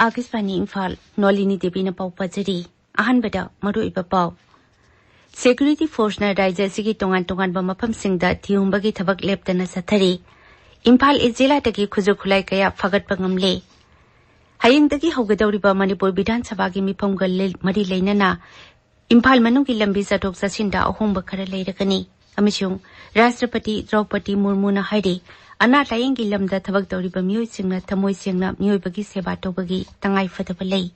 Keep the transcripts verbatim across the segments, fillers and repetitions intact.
ꯑꯥꯀꯥꯁꯕꯥꯅꯤ ꯏꯝꯐꯥꯜ, ꯅꯣꯂꯤꯅꯤ ꯗꯦꯕꯤꯅ ꯄꯥꯎ ꯄꯥꯖꯔꯤ꯫ ꯑꯍꯥꯟꯕꯗ ꯃꯔꯨꯑꯣꯏꯕ ꯄꯥꯎ꯫ ꯁꯦꯀ꯭ꯌꯨꯔꯤꯇꯤ ꯐꯣꯔꯁꯅ ꯔꯥꯖ꯭ꯌ ꯑꯁꯤꯒꯤ ꯇꯣꯉꯥꯟ ꯇꯣꯉꯥꯟꯕ ꯃꯐꯝꯁꯤꯡꯗ ꯊꯤꯍꯨꯝꯕꯒꯤ ꯊꯕꯛ ꯂꯦꯞꯇꯅ ꯆꯠꯊꯔꯤ꯫ ꯏꯝꯐꯥꯜ ꯏꯁ ꯖꯤꯂꯥꯗꯒꯤ ꯈꯨꯠꯁꯨ ꯈꯨꯠꯂꯥꯏ ꯀꯌꯥ ꯐꯥꯒꯠꯄ ꯉꯝꯂꯦ꯫ ꯍꯌꯦꯡꯗꯒꯤ ꯍꯧꯒꯗꯧꯔꯤꯕ ꯃꯅꯤꯄꯨꯔ ꯕꯤꯙꯥꯟ ꯁꯚꯥꯒꯤ ꯃꯤꯐꯝꯒ ꯂꯩ-, ꯃꯔꯤ ꯂꯩꯅꯅ ꯏꯝꯐꯥꯜ ꯃꯅꯨꯡꯒꯤ ꯂꯝꯕꯤ ꯆꯠꯊꯣꯛ ꯆꯠꯁꯤꯟꯗ ꯑꯍꯣꯡꯕ ꯈꯔ ꯂꯩꯔꯒꯅꯤ꯫ ꯑꯃꯁꯨꯡ ꯔꯥꯁꯇ꯭ꯔꯄꯇꯤ ꯗ꯭ꯔꯧꯄꯗꯤ ꯃꯨꯔꯃꯨꯅ ꯍꯥꯏꯔꯤ, ꯑꯅꯥ ꯂꯥꯌꯦꯡꯒꯤ ꯂꯝꯗ ꯊꯕꯛ ꯇꯧꯔꯤꯕ ꯃꯤꯑꯣꯏꯁꯤꯡꯅ ꯊꯃꯣꯏ ꯁꯦꯡꯅ ꯃꯤꯑꯣꯏꯕꯒꯤ ꯁꯦꯕꯥ ꯇꯧꯕꯒꯤ ꯇꯉꯥꯏꯐꯗꯕ ꯂꯩ꯫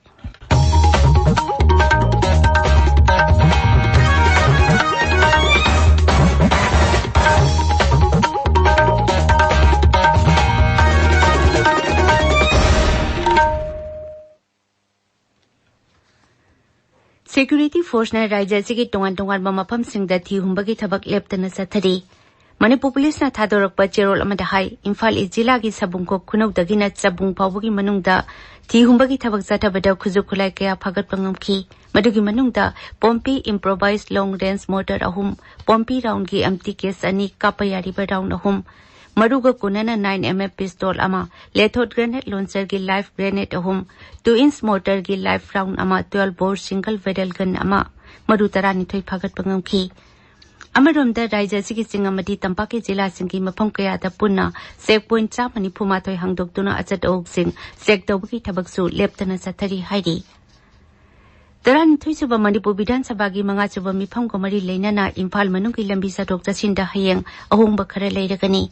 ꯁꯦꯀ꯭ꯌꯨꯔꯤꯇꯤ ꯐꯣꯔꯁꯅ ꯔꯥꯖ꯭ꯌ ꯑꯁꯤꯒꯤ ꯇꯣꯉꯥꯟ ꯇꯣꯉꯥꯟꯕ ꯃꯐꯝꯁꯤꯡꯗ ꯊꯤ ꯍꯨꯝꯕꯒꯤ ꯊꯕꯛ ꯂꯦꯞꯇꯅ ꯆꯠꯊꯔꯤ꯫ ꯃꯅꯤꯄꯨꯔ ꯄꯨꯂꯤꯁꯅ ꯊꯥꯗꯣꯔꯛꯄ ꯆꯦꯔꯣꯜ ꯑꯃꯗ ꯍꯥꯏ, ꯏꯝꯐꯥꯜ ꯏꯁ ꯖꯤꯂꯥꯒꯤ ꯁꯕꯨꯡꯈꯣꯛ ꯈꯨꯅꯧꯗꯒꯤꯅ ꯆꯕꯨꯡ ꯐꯥꯎꯕꯒꯤ ꯃꯅꯨꯡꯗ ꯊꯤ ꯍꯨꯝꯕꯒꯤ ꯊꯕꯛ ꯆꯠꯊꯕꯗ ꯈꯨꯠꯁꯨ ꯈꯨꯠꯂꯥꯏ ꯀꯌꯥ ꯐꯥꯒꯠꯄ ꯉꯝꯈꯤ꯫ ꯃꯗꯨꯒꯤ ꯃꯅꯨꯡꯗ ꯄꯣꯝꯄꯤ ꯏꯝꯄ꯭ꯔꯣꯚꯥꯏꯖ ꯂꯣꯡ ꯔꯦꯟꯖ ꯃꯣꯔꯇꯔ ꯑꯍꯨꯝ, ꯄꯣꯝꯄꯤ ꯔꯥꯎꯟꯒꯤ ꯑꯦꯝꯇꯤ ꯀꯦꯁ ꯑꯅꯤ, ꯀꯥꯞꯄ ꯌꯥꯔꯤꯕ ꯔꯥꯎꯟ ꯑꯍꯨꯝ, ꯃꯔꯨꯒ ꯀꯣꯟꯅꯅ ꯅꯥꯏꯟ ꯑꯦꯝ ꯑꯦꯝ ꯄꯤꯁꯇꯣꯜ ꯑꯃ, ꯂꯦꯊꯣꯠ ꯒ꯭ꯔꯦꯅꯦꯗ ꯂꯣꯟꯆꯔꯒꯤ ꯂꯥꯏꯐ ꯒ꯭ꯔꯦꯅꯦꯗ ꯑꯍꯨꯝ, ꯇꯨ ꯏꯟꯆ ꯃꯣꯔꯇꯔꯒꯤ ꯂꯥꯏꯐ ꯔꯥꯎꯟ ꯑꯃ, ꯇ꯭ꯋꯦꯜꯚ ꯕꯣꯔ ꯁꯤꯡꯒꯜ ꯕꯦꯔꯦꯜ ꯒꯟ ꯑꯃ, ꯃꯔꯨ ꯇꯔꯥꯅꯤꯊꯣꯏ ꯐꯥꯒꯠꯄ ꯉꯝꯈꯤ꯫ ꯑꯃꯔꯣꯝꯗ, ꯔꯥꯖ꯭ꯌ ꯑꯁꯤꯒꯤ ꯆꯤꯡ ꯑꯃꯗꯤ ꯇꯝꯄꯥꯛꯀꯤ ꯖꯤꯂꯥꯁꯤꯡꯒꯤ ꯃꯐꯝ ꯀꯌꯥꯗ ꯄꯨꯟꯅ ꯆꯦꯛ ꯄꯣꯏꯟꯠ ꯆꯥꯝꯃ ꯅꯤꯐꯨ ꯃꯥꯊꯣꯏ ꯍꯥꯡꯗꯣꯛꯇꯨꯅ ꯑꯆꯠ ꯑꯋꯣꯛꯁꯤꯡ ꯆꯦꯛ ꯇꯧꯕꯒꯤ ꯊꯕꯛꯁꯨ ꯂꯦꯞꯇꯅ ꯆꯠꯊꯔꯤ ꯍꯥꯏꯔꯤ꯫ ꯇꯔꯥꯅꯤꯊꯣꯏ ꯁꯨꯕ ꯃꯅꯤꯄꯨꯔ ꯕꯤꯙꯥꯟ ꯁꯚꯥꯒꯤ ꯃꯉꯥ ꯁꯨꯕ ꯃꯤꯐꯝꯒ ꯃꯔꯤ ꯂꯩꯅꯅ ꯏꯝꯐꯥꯜ ꯃꯅꯨꯡꯒꯤ ꯂꯝꯕꯤ ꯆꯠꯊꯣꯛ ꯆꯠꯁꯤꯟꯗ ꯍꯌꯦꯡ ꯑꯍꯣꯡꯕ ꯈꯔ ꯂꯩꯔꯒꯅꯤ꯫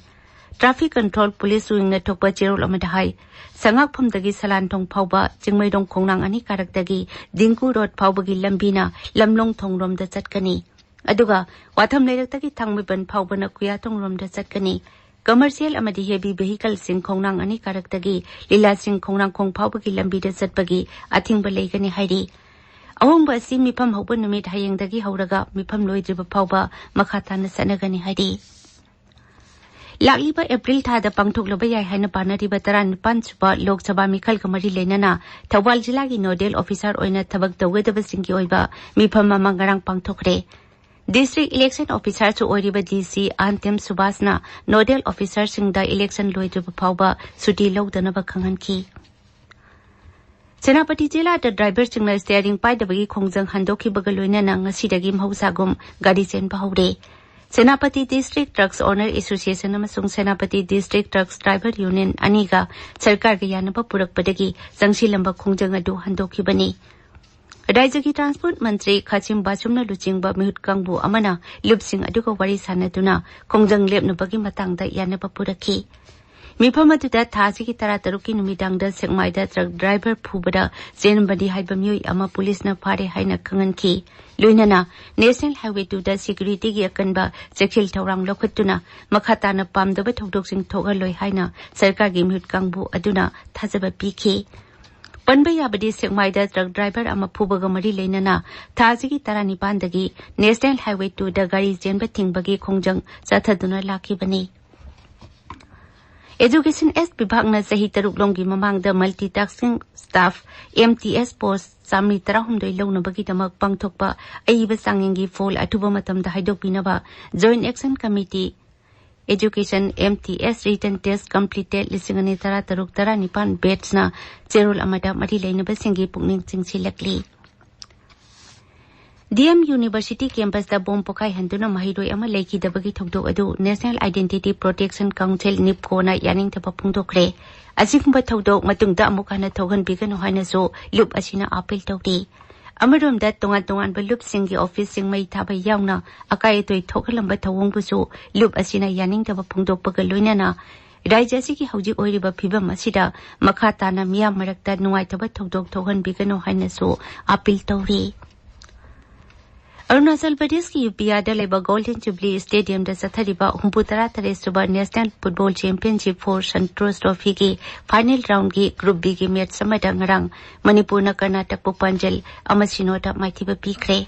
ꯇ꯭ꯔꯥꯐꯤꯛ ꯀꯟꯇ꯭ꯔꯣꯜ ꯄꯨꯂꯤꯁ ꯋꯤꯡꯅ ꯊꯣꯛꯄ ꯆꯦꯔꯣꯜ ꯑꯃꯗ ꯍꯥꯏ, ꯁꯉꯥꯛꯐꯝꯗꯒꯤ ꯁꯂꯥꯟꯊꯣꯡ ꯐꯥꯎꯕ ꯆꯤꯡꯃꯩꯔꯣꯡ ꯈꯣꯡꯅꯥꯡ ꯑꯅꯤ ꯀꯥꯔꯛꯇꯒꯤ ꯗꯤꯡꯀꯨ ꯔꯣꯗ ꯐꯥꯎꯕꯒꯤ ꯂꯝꯕꯤꯅ ꯂꯝꯂꯣꯡ ꯊꯣꯡꯔꯣꯝꯗ ꯆꯠꯀꯅꯤ꯫ ꯑꯗꯨꯒ ꯋꯥꯊꯝ ꯂꯩꯔꯛꯇꯒꯤ ꯊꯥꯡꯃꯩꯕꯟ ꯐꯥꯎꯕꯅ ꯀꯨꯌꯥꯊꯣꯡꯔꯣꯝꯗ ꯆꯠꯀꯅꯤ꯫ ꯀꯃꯔꯁꯤꯌꯦꯜ ꯑꯃꯗꯤ ꯍꯦꯚꯤ ꯚꯦꯍꯤꯀꯜꯁꯤꯡ ꯈꯣꯡꯅꯥꯡ ꯑꯅꯤ ꯀꯥꯔꯛꯇꯒꯤ ꯂꯤꯂꯥꯁꯤꯡ ꯈꯣꯡꯅꯥꯡꯈꯣꯡ ꯐꯥꯎꯕꯒꯤ ꯂꯝꯕꯤꯗ ꯆꯠꯄꯒꯤ ꯑꯊꯤꯡꯕ ꯂꯩꯒꯅꯤ ꯍꯥꯏꯔꯤ꯫ ꯑꯍꯣꯡꯕ ꯑꯁꯤ ꯃꯤꯐꯝ ꯍꯧꯕ ꯅꯨꯃꯤꯠ ꯍꯌꯦꯡꯗꯒꯤ ꯍꯧꯔꯒ ꯃꯤꯐꯝ ꯂꯣꯏꯗ꯭ꯔꯤꯕ ꯐꯥꯎꯕ ꯃꯈꯥ ꯇꯥꯅ ꯆꯠꯅꯒꯅꯤ ꯍꯥꯏꯔꯤ꯫ ꯂꯥꯛꯂꯤꯕ ꯑꯦꯄ꯭ꯔꯤꯜ ꯊꯥꯗ ꯄꯥꯡꯊꯣꯛꯂꯕ ꯌꯥꯏ ꯍꯥꯏꯅ ꯄꯥꯅꯔꯤꯕ ꯇꯔꯥꯅꯤꯄꯥꯟ ꯁꯨꯕ ꯂꯣꯛ ꯁꯚꯥ ꯃꯤꯈꯜꯒ ꯃꯔꯤ ꯂꯩꯅꯅ ꯊꯧꯕꯥꯜ ꯖꯤꯂꯥꯒꯤ ꯅꯣꯗꯦꯜ ꯑꯣꯐꯤꯁꯥꯔ ꯑꯣꯏꯅ ꯊꯕꯛ ꯇꯧꯒꯗꯕꯁꯤꯡꯒꯤ ꯑꯣꯏꯕ ꯃꯤꯐꯝ ꯑꯃ ꯉꯔꯥꯡ ꯄꯥꯡꯊꯣꯛꯈ꯭ꯔꯦ꯫ ꯗꯤꯁꯇ꯭ꯔꯤꯛ ꯏꯂꯦꯛꯁꯟ ꯑꯣꯐꯤꯁꯥꯔꯁꯨ ꯑꯣꯏꯔꯤꯕ ꯗꯤ ꯁꯤ ꯑꯟꯇꯤꯝ ꯁꯨꯕꯥꯁꯅ ꯅꯣꯗꯦꯜ ꯑꯣꯐꯤꯁꯥꯔꯁꯤꯡꯗ ꯏꯂꯦꯛꯁꯟ ꯂꯣꯏꯗ꯭ꯔꯤꯕ ꯐꯥꯎꯕ ꯁꯨꯇꯤ ꯂꯧꯗꯅꯕ ꯈꯪꯍꯟꯈꯤ꯫ ꯁꯦꯅꯥꯄꯇꯤ ꯖꯤꯂꯥꯗ ꯗ꯭ꯔꯥꯏꯚꯔꯁꯤꯡꯅ ꯁ꯭ꯇꯤꯌꯥꯔꯤꯡ ꯄꯥꯏꯗꯕꯒꯤ ꯈꯣꯡꯖꯪ ꯍꯟꯗꯣꯛꯈꯤꯕꯒ ꯂꯣꯏꯅꯅ ꯉꯁꯤꯗꯒꯤ ꯃꯍꯧꯁꯥꯒꯨꯝ ꯒꯥꯔꯤ ꯆꯦꯟꯕ ꯍꯧꯔꯦ꯫ Senapati district trucks honour association ꯑꯃꯁꯨꯡ Senapati district trucks driver union ꯑꯅꯤꯒ ꯁꯔꯀꯥꯔꯒ ꯌꯥꯅꯕ ꯄꯨꯔꯛꯄꯗꯒꯤ ꯆꯪꯁꯤꯜꯂꯝꯕ ꯈꯣꯡꯖꯪ ꯑꯗꯨ ꯍꯟꯗꯣꯛꯈꯤꯕꯅꯤ꯫ ꯔꯥꯖ꯭ꯌꯒꯤ ꯇ꯭ꯔꯥꯟꯁꯄꯣꯔꯠ ꯃꯟꯇ꯭ꯔꯤ ꯈꯥꯁꯤꯝ ꯕꯥꯁꯨꯝꯅ ꯂꯨꯆꯤꯡꯕ ꯃꯤꯍꯨꯠ ꯀꯥꯡꯕꯨ ꯑꯃꯅ ꯂꯨꯞꯁꯤꯡ ꯑꯗꯨꯒ ꯋꯥꯔꯤ ꯁꯥꯟꯅꯗꯨꯅ ꯈꯣꯡꯖꯪ ꯂꯦꯞꯅꯕꯒꯤ ꯃꯇꯥꯡꯗ ꯌꯥꯅꯕ ꯄꯨꯔꯛꯈꯤ꯫ ꯃꯤꯐꯝ ꯑꯗꯨꯗ ꯊꯥ ꯑꯁꯤꯒꯤ ꯇꯔꯥꯇꯔꯨꯛꯀꯤ ꯅꯨꯃꯤꯗꯥꯡꯗ ꯁꯦꯛꯃꯥꯏꯗ ꯇ꯭ꯔꯛ ꯗ꯭ꯔꯥꯏꯚꯔ ꯐꯨꯕꯗ ꯆꯦꯟꯕꯅꯤ ꯍꯥꯏꯕ ꯃꯤꯑꯣꯏ ꯑꯃ ꯄꯨꯂꯤꯁꯅ ꯐꯥꯔꯦ ꯍꯥꯏꯅ ꯈꯪꯍꯟꯈꯤ꯫ ꯂꯣꯏꯅꯅ ꯅꯦꯁꯅꯦꯜ ꯍꯥꯏꯋꯦ ꯇꯨꯗ ꯁꯦꯀ꯭ꯌꯨꯔꯤꯇꯤꯒꯤ ꯑꯀꯟꯕ ꯆꯦꯛꯁꯤꯜ ꯊꯧꯔꯥꯡ ꯂꯧꯈꯠꯇꯨꯅ ꯃꯈꯥ ꯇꯥꯅ ꯄꯥꯝꯗꯕ ꯊꯧꯗꯣꯛꯁꯤꯡ ꯊꯣꯛꯍꯜꯂꯣꯏ ꯍꯥꯏꯅ ꯁꯔꯀꯥꯔꯒꯤ ꯃꯤꯍꯨꯠ ꯀꯥꯡꯕꯨ ꯑꯗꯨꯅ ꯊꯥꯖꯕ ꯄꯤꯈꯤ꯫ ꯄꯟꯕ ꯌꯥꯕꯗꯤ, ꯁꯦꯛꯃꯥꯏꯗ ꯇ꯭ꯔꯛ ꯗ꯭ꯔꯥꯏꯚꯔ ꯑꯃ ꯐꯨꯕꯒ ꯃꯔꯤ ꯂꯩꯅꯅ ꯊꯥ ꯑꯁꯤꯒꯤ ꯇꯔꯥꯅꯤꯄꯥꯟꯗꯒꯤ ꯅꯦꯁꯅꯦꯜ ꯍꯥꯏꯋꯦ ꯇꯨꯗ ꯒꯥꯔꯤ ꯆꯦꯟꯕ ꯊꯤꯡꯕꯒꯤ ꯈꯣꯡꯖꯪ ꯆꯠꯊꯗꯨꯅ ꯂꯥꯛꯈꯤꯕꯅꯤ꯫ ꯑꯦꯖꯨꯀꯦꯁꯟ ꯑꯦꯁ ꯕꯤꯚꯥꯒꯅ ꯆꯍꯤ ꯇꯔꯨꯛ ꯂꯣꯝꯒꯤ ꯃꯃꯥꯡꯗ multitasking staff, M T S, post ꯆꯥꯃꯔꯤ ꯇꯔꯥꯍꯨꯝꯗꯣꯏ ꯂꯧꯅꯕꯒꯤꯗꯃꯛ ꯄꯥꯡꯊꯣꯛꯄ ꯑꯏꯕ ꯆꯥꯡꯌꯦꯡꯒꯤ ꯐꯣꯜ ꯑꯊꯨꯕ ꯃꯇꯝꯗ ꯍꯥꯏꯗꯣꯛꯄꯤꯅꯕ joint action committee, education, M T S, written test completed ꯂꯤꯁꯤꯡ ꯑꯅꯤ ꯇꯔꯥꯇꯔꯨꯛ ꯇꯔꯥꯅꯤꯄꯥꯟ ꯕꯦꯠꯁꯅ ꯆꯦꯔꯣꯜ ꯑꯃꯗ ꯃꯔꯤ ꯂꯩꯅꯕꯁꯤꯡꯒꯤ ꯄꯨꯛꯅꯤꯡ ꯆꯤꯡꯁꯤꯜꯂꯛꯂꯤ꯫ ꯗꯤ ꯑꯦꯝ ꯌꯨꯅꯤꯚꯔꯁꯤꯇꯤ ꯀꯦꯝꯄꯁꯇ ꯕꯣꯝ ꯄꯣꯈꯥꯏꯍꯟꯗꯨꯅ ꯃꯍꯩꯔꯣꯏ ꯑꯃ ꯂꯩꯈꯤꯗꯕꯒꯤ ꯊꯧꯗꯣꯛ ꯑꯗꯨ ꯅꯦꯁꯅꯦꯜ ꯑꯥꯏꯗꯦꯟꯇꯤꯇꯤ ꯄ꯭ꯔꯣꯇꯦꯛꯁꯟ ꯀꯥꯎꯟꯁꯤꯜ, ꯅꯤꯞꯀꯣꯅ ꯌꯥꯅꯤꯡꯗꯕ ꯐꯣꯡꯗꯣꯛꯈ꯭ꯔꯦ꯫ ꯑꯁꯤꯒꯨꯝꯕ ꯊꯧꯗꯣꯛ ꯃꯇꯨꯡꯗ ꯑꯃꯨꯛ ꯍꯟꯅ ꯊꯣꯛꯍꯟꯕꯤꯒꯅꯨ ꯍꯥꯏꯅꯁꯨ ꯂꯨꯞ ꯑꯁꯤꯅ ꯑꯥꯄꯤꯜ ꯇꯧꯔꯤ꯫ ꯑꯃꯔꯣꯝꯗ, ꯇꯣꯉꯥꯟ ꯇꯣꯉꯥꯟꯕ ꯂꯨꯞꯁꯤꯡꯒꯤ ꯑꯣꯐꯤꯁꯁꯤꯡ ꯃꯩ ꯊꯥꯕ ꯌꯥꯎꯅ ꯑꯀꯥꯏ ꯑꯇꯣꯏ ꯊꯣꯛꯍꯜꯂꯝꯕ ꯊꯧꯑꯣꯡꯕꯨꯁꯨ ꯂꯨꯞ ꯑꯁꯤꯅ ꯌꯥꯅꯤꯡꯗꯕ ꯐꯣꯡꯗꯣꯛꯄꯒ ꯂꯣꯏꯅꯅ ꯔꯥꯖ꯭ꯌ ꯑꯁꯤꯒꯤ ꯍꯧꯖꯤꯛ ꯑꯣꯏꯔꯤꯕ ꯐꯤꯕꯝ ꯑꯁꯤꯗ ꯃꯈꯥ ꯇꯥꯅ ꯃꯤꯌꯥꯝ ꯃꯔꯛꯇ ꯅꯨꯡꯉꯥꯏꯇꯕ ꯊꯧꯗꯣꯛ ꯊꯣꯛꯍꯟꯕꯤꯒꯅꯨ ꯍꯥꯏꯅꯁꯨ ꯑꯥꯄꯤꯜ ꯇꯧꯔꯤ꯫ ꯑꯔꯨꯅꯥꯆꯜ ꯄ꯭ꯔꯗꯦꯁꯀꯤ ꯌꯨꯄꯤꯌꯥꯗ ꯂꯩꯕ ꯒꯣꯜꯗꯟ ꯖꯨꯕꯤꯂꯤ ꯁ꯭ꯇꯦꯗꯤꯌꯝꯗ ꯆꯠꯊꯔꯤꯕ ꯍꯨꯝꯐꯨ ꯇꯔꯥ ꯇꯔꯦꯠ ꯁꯨꯕ national football championship for Santosh ꯇ꯭ꯔꯣꯐꯤꯒꯤ ꯐꯥꯏꯅꯦꯜ ꯔꯥꯎꯟꯒꯤ ꯒ꯭ꯔꯨꯞ ꯕꯤꯒꯤ ꯃꯦꯆ ꯑꯃꯗ ꯉꯔꯥꯡ ꯃꯅꯤꯄꯨꯔꯅ ꯀꯔꯅꯥꯇꯛꯄꯨ ꯄꯥꯟꯖꯜ ꯑꯃ ꯁꯤꯅꯣꯗ ꯃꯥꯏꯊꯤꯕ ꯄꯤꯈ꯭ꯔꯦ꯫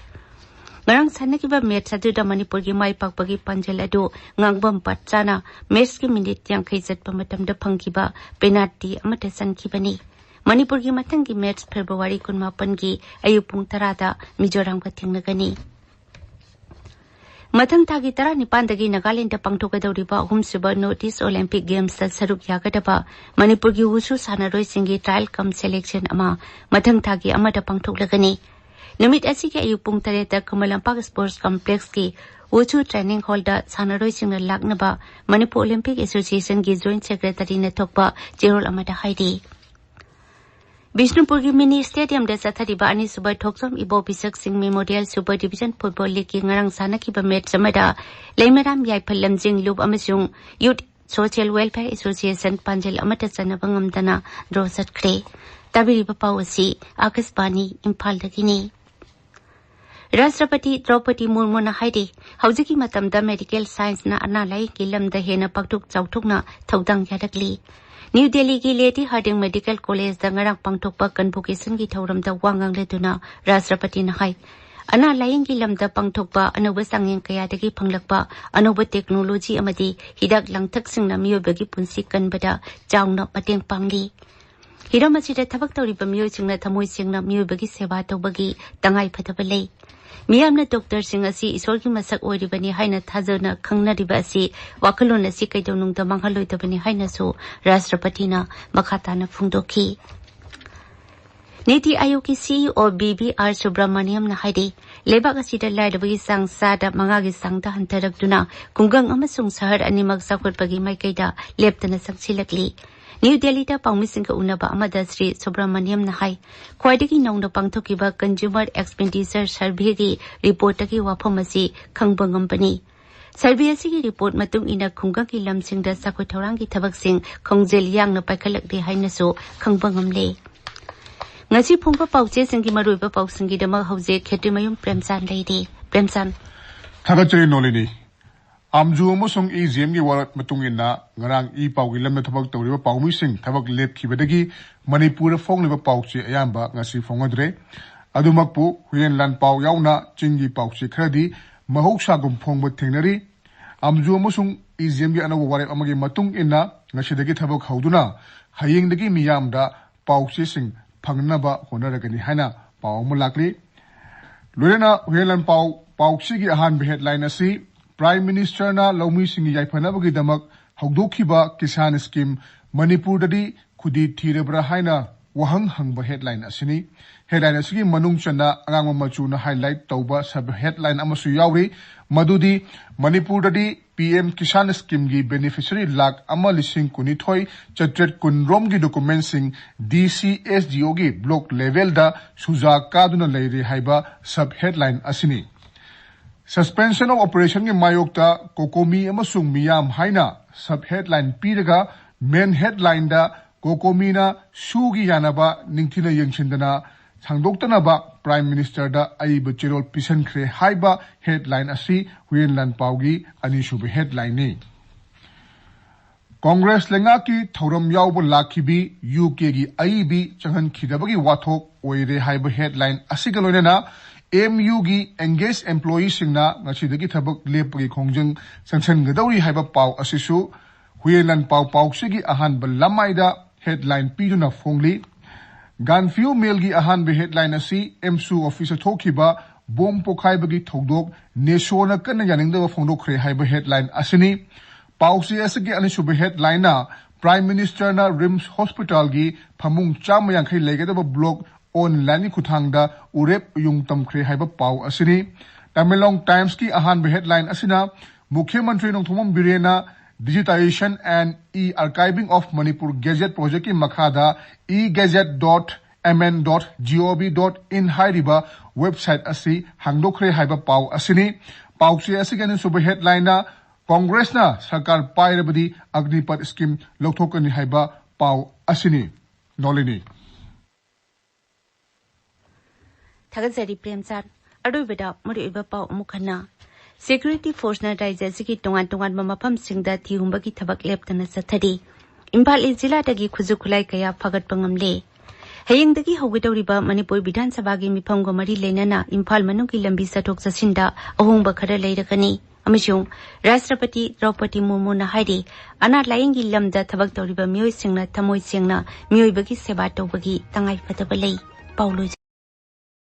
ꯉꯔꯥꯡ ꯁꯥꯟꯅꯈꯤꯕ ꯃꯦꯆ ꯑꯗꯨꯗ ꯃꯅꯤꯄꯨꯔꯒꯤ ꯃꯥꯏ ꯄꯥꯛꯄꯒꯤ ꯄꯥꯟꯖꯜ ꯑꯗꯨ ꯉꯥꯡꯕꯝ ꯄꯠꯆꯥꯅ ꯃꯦꯆꯀꯤ ꯃꯤꯅꯤꯠ ꯌꯥꯡꯈꯩ ꯆꯠꯄ ꯃꯇꯝꯗ ꯐꯪꯈꯤꯕ ꯄꯦꯅꯥꯜꯇꯤ ꯑꯃꯗ ꯆꯟꯈꯤꯕꯅꯤ꯫ ꯃꯅꯤꯄꯨꯔꯒꯤ ꯃꯊꯪꯒꯤ ꯃꯦꯆ ꯐꯦꯕ꯭ꯔꯨꯋꯥꯔꯤ ꯀꯨꯟꯃꯥꯄꯟꯒꯤ ꯑꯌꯨꯛ ꯄꯨꯡ ꯇꯔꯥꯗ ꯃꯤꯖꯣꯔꯥꯝꯒ ꯊꯦꯡꯅꯒꯅꯤ꯫ ꯃꯊꯪ ꯊꯥꯒꯤ ꯇꯔꯥꯅꯤꯄꯥꯟꯗꯒꯤ ꯅꯥꯒꯥꯂꯦꯟꯗ ꯄꯥꯡꯊꯣꯛꯀꯗꯧꯔꯤꯕ ꯑꯍꯨꯝꯁꯨꯕ North East Olympic Gamesꯇ ꯁꯔꯨꯛ ꯌꯥꯒꯗꯕ ꯃꯅꯤꯄꯨꯔꯒꯤ ꯋꯨꯁꯨ ꯁꯥꯟꯅꯔꯣꯏꯁꯤꯡꯒꯤ trial cum selection ꯑꯃ ꯃꯊꯪ ꯊꯥꯒꯤ ꯑꯃꯗ ꯄꯥꯡꯊꯣꯛꯂꯒꯅꯤ꯫ ꯅꯨꯃꯤꯠ ꯑꯁꯤꯒꯤ ꯑꯌꯨꯛ ꯄꯨꯡ ꯇꯔꯦꯠꯇ ꯈꯨꯃꯟ ꯂꯝꯄꯥꯛ Sports Complexꯀꯤ ꯋꯨꯁꯨ training hallꯗ ꯁꯥꯟꯅꯔꯣꯏꯁꯤꯡꯅ ꯂꯥꯛꯅꯕ ꯃꯅꯤꯄꯨꯔ Olympic Associationꯒꯤ Joint Secretaryꯅ ꯊꯣꯛꯄ ꯆꯦꯔꯣꯜ ꯑꯃꯗ ꯍꯥꯏꯔꯤ꯫ ꯕꯤꯁꯅꯨꯄꯨꯔꯒꯤ mini stadiumꯗ ꯆꯠꯊꯔꯤꯕ ꯑꯅꯤꯁꯨꯕ ꯊꯣꯛꯆꯣꯝ ꯏꯕꯣꯕꯤ ꯁꯛꯁꯤꯡ Memorial Super Division Football Leagueꯀꯤ ꯉꯔꯥꯡ ꯁꯥꯟꯅꯈꯤꯕ match ꯑꯃꯗ ꯂꯩꯃꯔꯥꯝ ꯌꯥꯏꯐ ꯂꯝꯖꯤꯡ ꯂꯨꯞ ꯑꯃꯁꯨꯡ Youth Social Welfare Association ꯄꯥꯟꯖꯤꯜ ꯑꯃꯠꯇ ꯆꯟꯅꯕ ꯉꯝꯗꯅ draw ꯆꯠꯈ꯭ꯔꯦ꯫ ꯇꯥꯕꯤꯔꯤꯕ ꯄꯥꯎ ꯑꯁꯤ ꯑꯥꯀꯥꯁꯕꯥꯅꯤ ꯏꯝꯐꯥꯜꯗꯒꯤꯅꯤ꯫ ꯔꯥꯁꯇ꯭ꯔꯄꯇꯤ ꯗ꯭ꯔꯧꯄꯗꯤ ꯃꯨꯔꯃꯨꯅ ꯍꯥꯏꯔꯤ, ꯍꯧꯖꯤꯛꯀꯤ ꯃꯇꯝꯗ medical scienceꯅ ꯑꯅꯥ ꯂꯥꯌꯦꯡꯒꯤ ꯂꯝꯗ ꯍꯦꯟꯅ ꯄꯥꯛꯊꯣꯛ ꯆꯥꯎꯊꯣꯛꯅ ꯊꯧꯗꯥꯡ ꯌꯥꯔꯛꯂꯤ꯫ ꯅ꯭ꯌꯨ ꯗꯦꯜꯂꯤꯒꯤ Lady Hardinge Medical Collegeꯇ ꯉꯔꯥꯡ ꯄꯥꯡꯊꯣꯛꯄ convocationꯒꯤ ꯊꯧꯔꯝꯗ ꯋꯥ ꯉꯥꯡꯂꯗꯨꯅ ꯔꯥꯁꯇ꯭ꯔꯄꯇꯤꯅ ꯍꯥꯏ, ꯑꯅꯥ ꯂꯥꯌꯦꯡꯒꯤ ꯂꯝꯗ ꯄꯥꯡꯊꯣꯛꯄ ꯑꯅꯧꯕ ꯆꯥꯡꯌꯦꯡ ꯀꯌꯥꯗꯒꯤ ꯐꯪꯂꯛꯄ ꯑꯅꯧꯕ technology ꯑꯃꯗꯤ ꯍꯤꯗꯥꯛ ꯂꯥꯡꯊꯛꯁꯤꯡꯅ ꯃꯤꯑꯣꯏꯕꯒꯤ ꯄꯨꯟꯁꯤ ꯀꯟꯕꯗ ꯆꯥꯎꯅ ꯃꯇꯦꯡ ꯄꯥꯡꯂꯤ꯫ ꯍꯤꯔꯝ ꯑꯁꯤꯗ ꯊꯕꯛ ꯇꯧꯔꯤꯕ ꯃꯤꯑꯣꯏꯁꯤꯡꯅ ꯊꯃꯣꯏ ꯁꯦꯡꯅ ꯃꯤꯑꯣꯏꯕꯒꯤ ꯁꯦꯕꯥ ꯇꯧꯕꯒꯤ ꯇꯉꯥꯏ ꯐꯗꯕ ꯂꯩ꯫ ꯃꯤꯌꯥꯝꯅ doctorꯁꯤꯡ ꯑꯁꯤ ꯏꯁꯣꯔꯒꯤ ꯃꯁꯛ ꯑꯣꯏꯔꯤꯕꯅꯤ ꯍꯥꯏꯅ ꯊꯥꯖꯅ ꯈꯪꯅꯔꯤꯕ ꯑꯁꯤ ꯋꯥꯈꯜꯂꯣꯟ ꯑꯁꯤ ꯀꯩꯗꯧꯅꯨꯡꯗ ꯃꯥꯡꯍꯜꯂꯣꯏꯗꯕꯅꯤ ꯍꯥꯏꯅꯁꯨ ꯔꯥꯁꯇ꯭ꯔꯄꯇꯤꯅ ꯃꯈꯥ ꯇꯥꯅ ꯐꯣꯡꯗꯣꯛꯈꯤ꯫ ꯅꯤꯇꯤ ꯑꯥꯌꯣꯒꯀꯤ CEO ꯕꯤ ꯚꯤ ꯑꯥꯔ ꯁꯨꯕ꯭ꯔꯃꯅꯤꯌꯝꯅ ꯍꯥꯏꯔꯤ, ꯂꯩꯕꯥꯛ ꯑꯁꯤꯗ ꯂꯥꯏꯔꯕꯒꯤ ꯆꯥꯡ ꯆꯥꯗ ꯃꯉꯥꯒꯤ ꯆꯥꯡꯗ ꯍꯟꯊꯔꯛꯇꯨꯅ ꯈꯨꯡꯒꯪ ꯑꯃꯁꯨꯡ ꯁꯍꯔ ꯑꯅꯤꯃꯛ ꯆꯥꯎꯈꯠꯄꯒꯤ ꯃꯥꯏꯀꯩꯗ ꯂꯦꯞꯇꯅ ꯆꯪꯁꯤꯜꯂꯛꯂꯤ꯫ ꯅ꯭ꯌꯨ ꯗꯦꯜꯂꯤꯗ ꯄꯥꯎꯃꯤꯁꯤꯡꯒ ꯎꯅꯕ ꯑꯃꯗ ꯁ꯭ꯔꯤ ꯁꯨꯕ꯭ꯔꯃꯅꯤꯌꯝꯅ ꯍꯥꯏ, ꯈ꯭ꯋꯥꯏꯗꯒꯤ ꯅꯧꯅ ꯄꯥꯡꯊꯣꯛꯈꯤꯕ Consumer Expenditure Surveyꯒꯤ reportꯇꯒꯤ ꯋꯥꯐꯝ ꯑꯁꯤ ꯈꯪꯕ ꯉꯝꯕꯅꯤ꯫ Survey ꯑꯁꯤꯒꯤ report ꯃꯇꯨꯡ ꯏꯟꯅ ꯈꯨꯡꯒꯪꯒꯤ ꯂꯝꯁꯤꯡꯗ ꯆꯥꯎꯈꯠ ꯊꯧꯔꯥꯡꯒꯤ ꯊꯕꯛꯁꯤꯡ ꯈꯣꯡꯖꯦꯜ ꯌꯥꯡꯅ ꯄꯥꯏꯈꯠꯂꯛꯂꯤ ꯍꯥꯏꯅꯁꯨ ꯈꯪꯕ ꯉꯝꯂꯦ꯫ ꯉꯁꯤ ꯐꯣꯡꯕ ꯄꯥꯎꯆꯦꯁꯤꯡꯒꯤ ꯃꯔꯨꯑꯣꯏꯕ ꯄꯥꯎꯁꯤꯡꯒꯤꯗꯃꯛ ꯍꯧꯖꯤꯛ ꯈꯦꯇ꯭ꯔꯤꯃꯌꯨꯝ ꯄ꯭ꯔꯦꯝꯆꯥꯟ ꯂꯩꯔꯤ꯫ ꯄ꯭ꯔꯦꯝꯆꯥꯟ꯫ ꯊꯥꯒꯠꯆꯔꯤ ꯅꯣꯂꯤꯅꯤ꯫ ꯑꯥꯝꯖꯨ ꯑꯃꯁꯨꯡ ꯏ ꯖꯤ ꯑꯦꯝꯒꯤ ꯋꯥꯔꯣꯜ ꯃꯇꯨꯡ ꯏꯟꯅ ꯉꯔꯥꯡ ꯏ ꯄꯥꯎꯒꯤ ꯂꯝꯗ ꯊꯕꯛ ꯇꯧꯔꯤꯕ ꯄꯥꯎꯃꯤꯁꯤꯡ ꯊꯕꯛ ꯂꯦꯞꯈꯤꯕꯗꯒꯤ ꯃꯅꯤꯄꯨꯔꯗ ꯐꯣꯡꯂꯤꯕ ꯄꯥꯎꯆꯦ ꯑꯌꯥꯝꯕ ꯉꯁꯤ ꯐꯣꯡꯅꯗ꯭ꯔꯦ꯫ ꯑꯗꯨꯃꯛꯄꯨ ꯍꯨꯏꯌꯦꯟ ꯂꯥꯟꯄꯥꯎ ꯌꯥꯎꯅ ꯆꯤꯡꯒꯤ ꯄꯥꯎꯆꯦ ꯈꯔꯗꯤ ꯃꯍꯧꯁꯥꯒꯨꯝ ꯐꯣꯡꯕ ꯊꯦꯡꯅꯔꯤ꯫ ꯑꯥꯝꯖꯨ ꯑꯃꯁꯨꯡ ꯏ ꯖꯤ ꯑꯦꯝꯒꯤ ꯑꯅꯧꯕ ꯋꯥꯔꯦꯞ ꯑꯃꯒꯤ ꯃꯇꯨꯡ ꯏꯟꯅ ꯉꯁꯤꯗꯒꯤ ꯊꯕꯛ ꯍꯧꯗꯨꯅ ꯍꯌꯦꯡꯗꯒꯤ ꯃꯤꯌꯥꯝꯗ ꯄꯥꯎꯆꯦꯁꯤꯡ ꯐꯪꯅꯕ ꯍꯣꯠꯅꯔꯒꯅꯤ ꯍꯥꯏꯅ ꯄꯥꯎ ꯑꯃ ꯂꯥꯛꯂꯤ꯫ ꯂꯣꯏꯅꯅ ꯍꯨꯏꯌꯦꯟ ꯂꯥꯟꯄꯥꯎ ꯄꯥꯎꯁꯤꯒꯤ ꯑꯍꯥꯟꯕ headline ꯑꯁꯤ Prime Ministerꯅ ꯂꯧꯃꯤꯁꯤꯡꯒꯤ ꯌꯥꯏꯐꯅꯕꯒꯤꯗꯃꯛ ꯍꯧꯗꯣꯛꯈꯤꯕ ꯀꯤꯁꯥꯟ ꯁ꯭ꯀꯤꯝ ꯃꯅꯤꯄꯨꯔꯗꯗꯤ ꯈꯨꯗꯤ ꯊꯤꯔꯕ꯭ꯔꯥ ꯍꯥꯏꯅ ꯋꯥꯍꯪ ꯍꯪꯕ headline ꯑꯁꯤꯅꯤ꯫ Headline ꯑꯁꯤꯒꯤ ꯃꯅꯨꯡ ꯆꯟꯅ ꯑꯉꯥꯡꯕ ꯃꯆꯨꯅ highlight ꯇꯧꯕ sub headline ꯑꯃꯁꯨ ꯌꯥꯎꯔꯤ, ꯃꯗꯨꯗꯤ ꯃꯅꯤꯄꯨꯔꯗꯗꯤ ꯄꯤ ꯑꯦꯝ ꯀꯤꯁꯥꯟ ꯁ꯭ꯀꯤꯝꯒꯤ beneficiary ꯂꯥꯈ ꯑꯃ ꯂꯤꯁꯤꯡ ꯀꯨꯟꯅꯤꯊꯣꯏ ꯆꯥꯇ꯭ꯔꯦꯠ ꯀꯨꯟꯔꯣꯝꯒꯤ documentꯁꯤꯡ ꯗꯤ ꯁꯤ ꯑꯦꯁ ꯗꯤ ꯑꯣꯒꯤ block levelꯗ ꯁꯨꯖꯥ ꯀꯥꯗꯨꯅ ꯂꯩꯔꯦ ꯍꯥꯏꯕ sub headline ꯑꯁꯤꯅꯤ꯫ Suspension of operationꯒꯤ ꯃꯥꯌꯣꯛꯇ COCOMI ꯑꯃꯁꯨꯡ ꯃꯤꯌꯥꯝ ꯍꯥꯏꯅ sub headline ꯄꯤꯔꯒ main headlineꯗ COCOMIꯅ ꯁꯨꯒꯤ ꯌꯥꯅꯕ ꯅꯤꯡꯊꯤꯅ ꯌꯦꯡꯁꯤꯟꯗꯅ ꯁꯥꯡꯗꯣꯛꯇꯅꯕ Prime Ministerꯗ ꯑꯏꯕ ꯆꯦꯔꯣꯜ ꯄꯤꯁꯟꯈ꯭ꯔꯦ ꯍꯥꯏꯕ headline ꯑꯁꯤ ꯍꯨꯏꯌꯦꯟ ꯂꯥꯟꯄꯥꯎꯒꯤ ꯑꯅꯤꯁꯨꯕ headlineꯅꯤ꯫ ꯀꯣꯡꯒ꯭ꯔꯦꯁ ꯂꯩꯉꯥꯛꯀꯤ ꯊꯧꯔꯝ ꯌꯥꯎꯕ ꯂꯥꯛꯈꯤꯕꯤ ꯌꯨ ꯀꯦꯒꯤ ꯑꯏꯕꯤ ꯆꯪꯍꯟꯈꯤꯗꯕꯒꯤ ꯋꯥꯊꯣꯛ ꯑꯣꯏꯔꯦ ꯍꯥꯏꯕ headline ꯑꯁꯤꯒ ꯂꯣꯏꯅꯅ ꯑꯦꯝ ꯌꯨꯒꯤ engage employeeꯁꯤꯡꯅ ꯉꯁꯤꯗꯒꯤ ꯊꯕꯛ ꯂꯦꯞꯄꯒꯤ ꯈꯣꯡꯖꯪ ꯆꯪꯁꯤꯟꯒꯗꯧꯔꯤ ꯍꯥꯏꯕ ꯄꯥꯎ ꯑꯁꯤꯁꯨ ꯍꯨꯏꯌꯦꯟ ꯂꯥꯟꯄꯥꯎ ꯄꯥꯎꯆꯦꯒꯤ ꯑꯍꯥꯟꯕ ꯂꯃꯥꯏꯗ headline ꯄꯤꯗꯨꯅ ꯐꯣꯡꯂꯤ꯫ ꯒꯥꯟꯐꯤꯌꯨ ꯃꯦꯜꯒꯤ ꯑꯍꯥꯟꯕ headline ꯑꯁꯤ ꯑꯦꯝꯁꯨ officeꯇ ꯊꯣꯛꯈꯤꯕ ꯕꯣꯝ ꯄꯣꯈꯥꯏꯕꯒꯤ ꯊꯧꯗꯣꯛ ꯅꯦꯁꯣꯅ ꯀꯟꯅ ꯌꯥꯅꯤꯡꯗꯕ ꯐꯣꯡꯗꯣꯛꯈ꯭ꯔꯦ ꯍꯥꯏꯕ headline ꯑꯁꯤꯅꯤ꯫ ꯄꯥꯎꯆꯦ ꯑꯁꯤꯒꯤ ꯑꯅꯤꯁꯨꯕ headlineꯅ Prime Ministerꯅ RIMS hospitalꯒꯤ ꯐꯃꯨꯡ ꯆꯥꯝꯃ ꯌꯥꯡꯈꯩ ꯂꯩꯒꯗꯕ block onlineꯒꯤ ꯈꯨꯠꯊꯥꯡꯗ ꯎꯔꯦꯞ ꯎꯌꯨꯡ ꯇꯝꯈ꯭ꯔꯦ ꯍꯥꯏꯕ ꯄꯥꯎ ꯑꯁꯤꯅꯤ꯫ Tamenglong Timesꯀꯤ ꯑꯍꯥꯟꯕ headline ꯑꯁꯤꯅ ꯃꯨꯈ꯭ꯌ ꯃꯟꯇ꯭ꯔꯤ Nongthombam ꯕꯤꯔꯦꯟꯅ Digitization and e-archiving of Manipur Gazette projectꯀꯤ ꯃꯈꯥꯗ e-gazette dot M N dot G O V dot in ꯍꯥꯏꯔꯤꯕ website ꯑꯁꯤ ꯍꯥꯡꯗꯣꯛꯈ꯭ꯔꯦ ꯍꯥꯏꯕ ꯄꯥꯎ ꯑꯁꯤꯅꯤ꯫ ꯄꯥꯎꯆꯦ ꯑꯁꯤꯒꯤ ꯑꯅꯤꯁꯨꯕ headlineꯅ ꯀꯣꯡꯒ꯭ꯔꯦꯁꯅ ꯁꯔꯀꯥꯔ ꯄꯥꯏꯔꯕꯗꯤ ꯑꯒ꯭ꯅꯤꯄꯠ scheme ꯂꯧꯊꯣꯛꯀꯅꯤ ꯍꯥꯏꯕ ꯄꯥꯎ ꯑꯁꯤꯅꯤ꯫ ꯅꯣꯂꯤꯅꯤ꯫ ꯊꯥꯒꯠꯆꯔꯤ ꯄ꯭ꯔꯦꯝꯆꯥꯟ꯫ ꯑꯔꯣꯏꯕꯗ ꯃꯔꯨꯑꯣꯏꯕ ꯄꯥꯎ ꯑꯃꯨꯛ ꯍꯟꯅ꯫ Security forceꯅ ꯔꯥꯏꯖ꯭ꯌ ꯑꯁꯤꯒꯤ ꯇꯣꯉꯥꯟ ꯇꯣꯉꯥꯟꯕ ꯃꯐꯝꯁꯤꯡꯗ ꯊꯤꯍꯨꯝꯕꯒꯤ ꯊꯕꯛ ꯂꯦꯞꯇꯅ ꯆꯠꯊꯔꯤ꯫ ꯏꯝꯐꯥꯜ ꯏꯁ ꯖꯤꯂꯥꯗꯒꯤ ꯈꯨꯠꯁꯨ ꯈꯨꯠꯂꯥꯏ ꯀꯌꯥ ꯐꯒꯠꯄ ꯉꯝꯂꯦ꯫ ꯍꯌꯦꯡꯗꯒꯤ ꯍꯧꯒꯗꯧꯔꯤꯕ ꯃꯅꯤꯄꯨꯔ ꯕꯤꯙꯥꯟ ꯁꯚꯥꯒꯤ ꯃꯤꯐꯝꯒ ꯃꯔꯤ ꯂꯩꯅꯅ ꯏꯝꯐꯥꯜ ꯃꯅꯨꯡꯒꯤ ꯂꯝꯕꯤ ꯆꯠꯊꯣꯛ ꯆꯠꯁꯤꯟꯗ ꯑꯍꯣꯡꯕ ꯈꯔ ꯂꯩꯔꯒꯅꯤ ꯑꯃꯁꯨꯡ ꯔꯥꯁꯇ꯭ꯔꯄꯇꯤ ꯗ꯭ꯔꯧꯄꯗꯤ ꯃꯨꯔꯃꯨꯅ ꯍꯥꯏꯔꯤ, ꯑꯅꯥ ꯂꯥꯌꯦꯡꯒꯤ ꯂꯝꯗ ꯊꯕꯛ ꯇꯧꯔꯤꯕ ꯃꯤꯑꯣꯏꯁꯤꯡꯅ ꯊꯃꯣꯏ ꯁꯦꯡꯅ ꯃꯤꯑꯣꯏꯕꯒꯤ ꯁꯦꯕꯥ ꯇꯧꯕꯒꯤ ꯇꯉꯥꯏꯐꯗꯕ ꯂꯩ꯫ ꯄꯥꯎ ꯂꯣꯏꯖ-